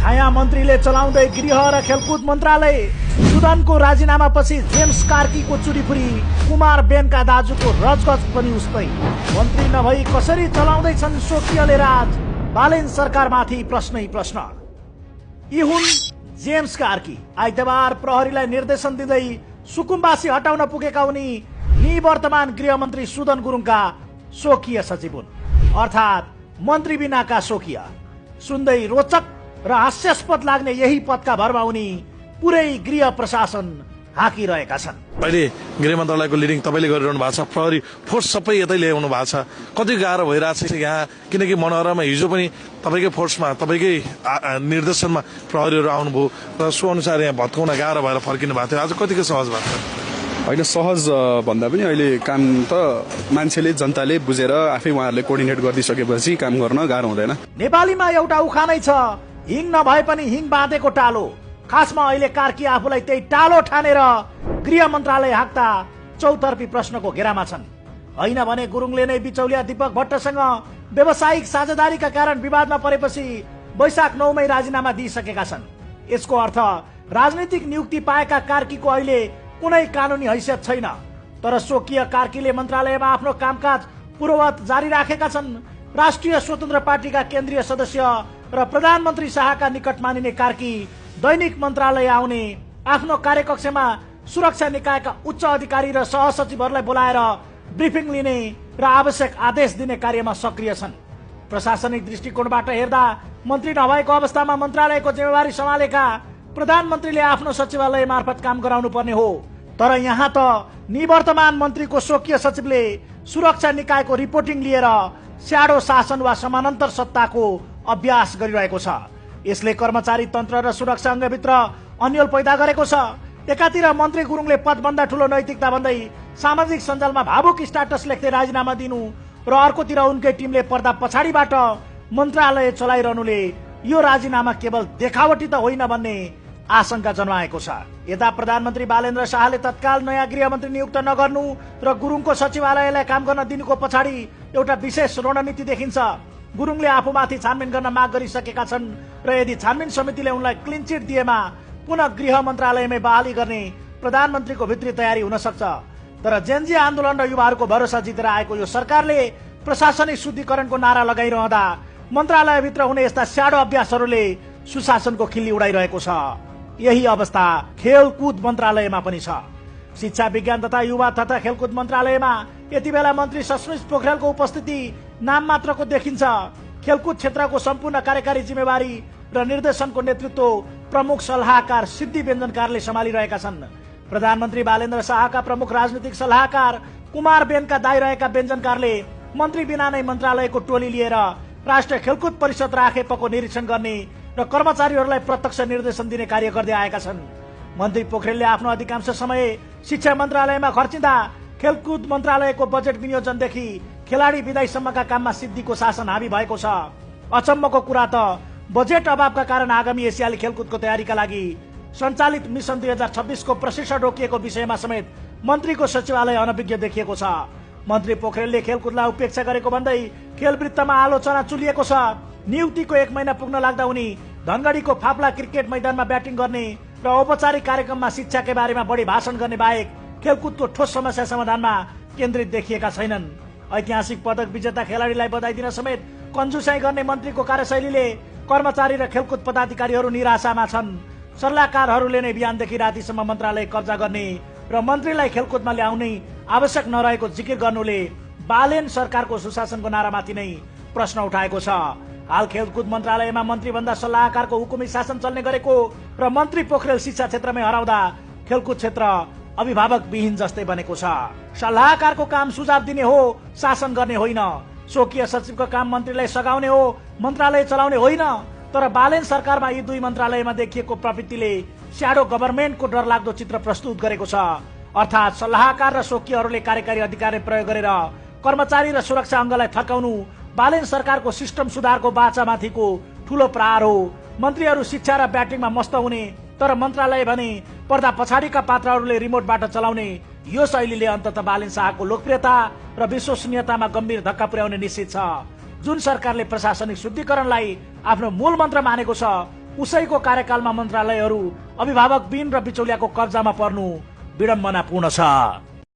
छाया मन्त्रीले चलाउँदै गृह र खेलकुद मन्त्रालय। सुदनको राजीनामापछि जेम्स कार्कीको चुरीफुरी, कुमार बेनका दाजुको रजगज पनि उस्तै। मन्त्री नभई कसरी चलाउँदैछन् स्वकीयले राज? बालेन सरकारमाथि प्रश्नै प्रश्न। यी हुन् जेम्स कार्की। आइतबार प्रहरीलाई निर्देशन दिँदै सुकुम्बासी हटाउन पुगेका उनी निवर्तमान गृहमन्त्री सुदन गुरुङका स्वकीय सचिव हुन्, अर्थात् मन्त्री बिनाका स्वकीय। सुन्दै रोचक र हास्यास्पद लाग्ने यही पदका भरमा उनी पुरै गृह प्रशासन हाकिरहेका छन्। अहिले गृह मन्त्रालयको लिडिङ तपाईँले गरिरहनु भएको छ, प्रहरी फोर्स सबै यतै ल्याउनु भएको छ। कति गाह्रो भइरहेको छ यहाँ, किनकि मनोहरामा हिजो पनि तपाईँकै फोर्समा तपाईँकै निर्देशनमा प्रहरीहरू आउनुभयो र सो अनुसार यहाँ भत्काउन गाह्रो भएर फर्किनु भएको थियो। आज कतिको सहज भएको छ? होइन, सहज भन्दा पनि अहिले काम त मान्छेले जनताले बुझेर आफै उहाँहरूले कोर्डिनेट गरिदिइसकेपछि काम गर्न गाह्रो हुँदैन। नेपालीमा एउटा उखानै छ, हिङ नभए पनि हिङ बाँधेको टालो। खासमा अहिले कार्की आफूलाई त्यही टालो ठानेर गृह मन्त्रालय हाँक्दा चौतर्फी प्रश्नको घेरामा छन्। होइन भने गुरुङले नै बिचौलिया दीपक भट्टसँग व्यावसायिक साझेदारीका कारण विवादमा परेपछि वैशाख 9 मै राजीनामा दिइसकेका छन्। यसको अर्थ राजनीतिक नियुक्ति पाएका कार्कीको अहिले कुनै कानुनी हैसियत छैन। तर स्वकीय कार्कीले मन्त्रालयमा आफ्नो कामकाज पूर्ववत जारी राखेका छन्। राष्ट्रिय स्वतन्त्र पार्टीका केन्द्रीय सदस्य र प्रधानमन्त्री शाहका निकट मानिने कार्की दैनिक मन्त्रालय आउने, आफ्नो कार्यकक्षमा सुरक्षा निकायका उच्च अधिकारी र सहसचिवहरूलाई बोलाएर ब्रिफिङ लिने र आवश्यक आदेश दिने कार्यमा सक्रिय छन्। प्रशासनिक दृष्टिकोणबाट हेर्दा मन्त्री नभएको अवस्थामा मन्त्रालयको जिम्मेवारी सम्हालेका प्रधानमन्त्रीले आफ्नो सचिवालय मार्फत काम गराउनु पर्ने हो। तर यहाँ त निवर्तमान मन्त्रीको स्वकीय सचिवले सुरक्षा निकायको रिपोर्टिङ लिएर स्याडो शासन वा समानान्तर सत्ताको अभ्यास गरिरहेको छ। यसले कर्मचारी तन्त्र र सुरक्षा अङ्गभित्र अन्यल पैदा गरेको छ। एकातिर मन्त्री गुरुङले पदभन्दा ठूलो नैतिकता भन्दै सामाजिक सञ्जालमा भावुक स्ट्याटस लेख्दै राजीनामा दिनु र अर्कोतिर उनकै टिमले पर्दा पछाडिबाट मन्त्रालय चलाइरहनुले यो राजीनामा केवल देखावटी त होइन भन्ने आशंका जन्माएको छ। यता प्रधानमन्त्री बालेन्द्र शाहले तत्काल नयाँ गृहमन्त्री नियुक्त नगर्नु र गुरुङको सचिवालयलाई काम गर्न दिनुको पछाडि एउटा विशेष रणनीति देखिन्छ। गुरुङले आफूमाथि छानबिन गर्न माग गरिसकेका छन् र यदि छानबिन समितिले उनलाई क्लिन चिट दिएमा पुनः गृह मन्त्रालयमै बहाली गर्ने प्रधानमन्त्रीको भित्री तयारी हुन सक्छ। तर जेनजी आन्दोलन र युवाहरूको भरोसा जितेर आएको यो सरकारले प्रशासनिक शुद्धिकरणको नारा लगाइरहँदा मन्त्रालयभित्र हुने यस्ता स्याडो अभ्यासहरूले सुशासनको खिल्ली उडाइरहेको छ। यही अवस्था खेलकुद मन्त्रालयमा पनि छ। शिक्षा विज्ञान तथा युवा तथा खेलकुद मन्त्रालयमा यति बेला मन्त्री सस्मित पोखरेलको उपस्थिति नाम मात्रको देखिन्छ। खेलकुद क्षेत्रको सम्पूर्ण कार्यकारी जिम्मेवारी र निर्देशनको नेतृत्व प्रमुख सल्लाहकार सिद्धि व्यञ्जनकारले सम्हालिरहेका छन्। प्रधानमन्त्री बालेन्द्र शाहका प्रमुख राजनीतिक सल्लाहकार कुमार बेनका दाइ रहेका व्यञ्जनकारले मन्त्री बिना नै मन्त्रालयको टोली लिएर राष्ट्रिय खेलकुद परिषद राखेपको निरीक्षण गर्ने र कर्मचारीहरूलाई प्रत्यक्ष निर्देशन दिने कार्य गर्दै आएका छन्। मन्त्री पोखरेलले आफ्नो अधिकांश समय शिक्षा मन्त्रालयमा खर्चिँदा खेलकुद मन्त्रालयको बजेट विनियोजनदेखि खेलाडी विदाईसम्मका काममा सिद्धिको शासन हावी भएको छ। अचम्मको कुरा त बजेट अभावका कारण आगामी एसियाली खेलकुदको तयारीका लागि सञ्चालित मिसन 2026 को प्रशिक्षण रोकिएको विषयमा समेत मन्त्रीको सचिवालय अनभिज्ञ देखिएको छ। मन्त्री पोखरेलले खेलकुदलाई उपेक्षा गरेको भन्दै खेलवृत्तमा आलोचना चुलिएको छ। नियुक्तिको 1 महिना पुग्न लाग्दा उनी धनगढीको फाप्ला क्रिकेट मैदानमा ब्याटिङ गर्ने र औपचारिक कार्यक्रममा शिक्षाकै बारेमा बढी भाषण गर्ने बाहेक खेलकुदको ठोस समस्या समाधानमा केन्द्रित देखिएका छैनन्। ऐतिहासिक पदक विजेता खेलाडीलाई बधाई दिन समेत कन्जुसाई गर्ने मन्त्रीको कार्यशैलीले कर्मचारी र खेलकुद पदाधिकारीहरू निराशामा छन्। सल्लाहकारहरूले नै बिहानदेखि रातिसम्म मन्त्रालय कब्जा गर्ने र मन्त्रीलाई खेलकुदमा ल्याउने आवश्यक नरहेको जिकिर गर्नुले बालेन सरकारको सुशासनको नारामाथि नै प्रश्न उठाएको छ। हाल खेलकुद मन्त्रालयमा मन्त्री भन्दा सल्लाहकारको हुकुमी शासन चल्ने गरेको र मन्त्री पोखरेल शिक्षा क्षेत्रमै हराउँदा खेलकुद क्षेत्र अभिभावक विहीन जस्तै बनेको छ। सल्लाहकारको काम सुझाव दिने हो, शासन गर्ने होइन। स्वकीय सचिवको काम मन्त्रीलाई सघाउने हो, मन्त्रालय चलाउने होइन। तर बालेन सरकारमा यी दुई मन्त्रालयमा देखिएको प्रवृत्तिले स्याडो गभर्नमेन्टको डरलाग्दो चित्र प्रस्तुत गरेको छ। अर्थात् सल्लाहकार र स्वकीयहरूले कार्यकारी अधिकार प्रयोग गरेर कर्मचारी र सुरक्षा अङ्गलाई थकाउनु बालेन सरकारको सिस्टम सुधारको बाचामाथिको ठूलो प्रहार हो। मन्त्रीहरू शिक्षा र ब्याटिङमा मस्त हुने, तर मन्त्रालय भने पर्दा पछाडिका पात्रहरूले रिमोटबाट चलाउने यो शैलीले अन्ततः बालेन शाहको लोकप्रियता र विश्वसनीयतामा गम्भीर धक्का पुर्याउने निश्चित छ। जुन सरकारले प्रशासनिक शुद्धिकरणलाई आफ्नो मूल मन्त्र मानेको छ उसैको कार्यकालमा मन्त्रालयहरू अभिभावकबिन र बिचौलियाको कब्जामा पर्नु विडम्बनापूर्ण छ।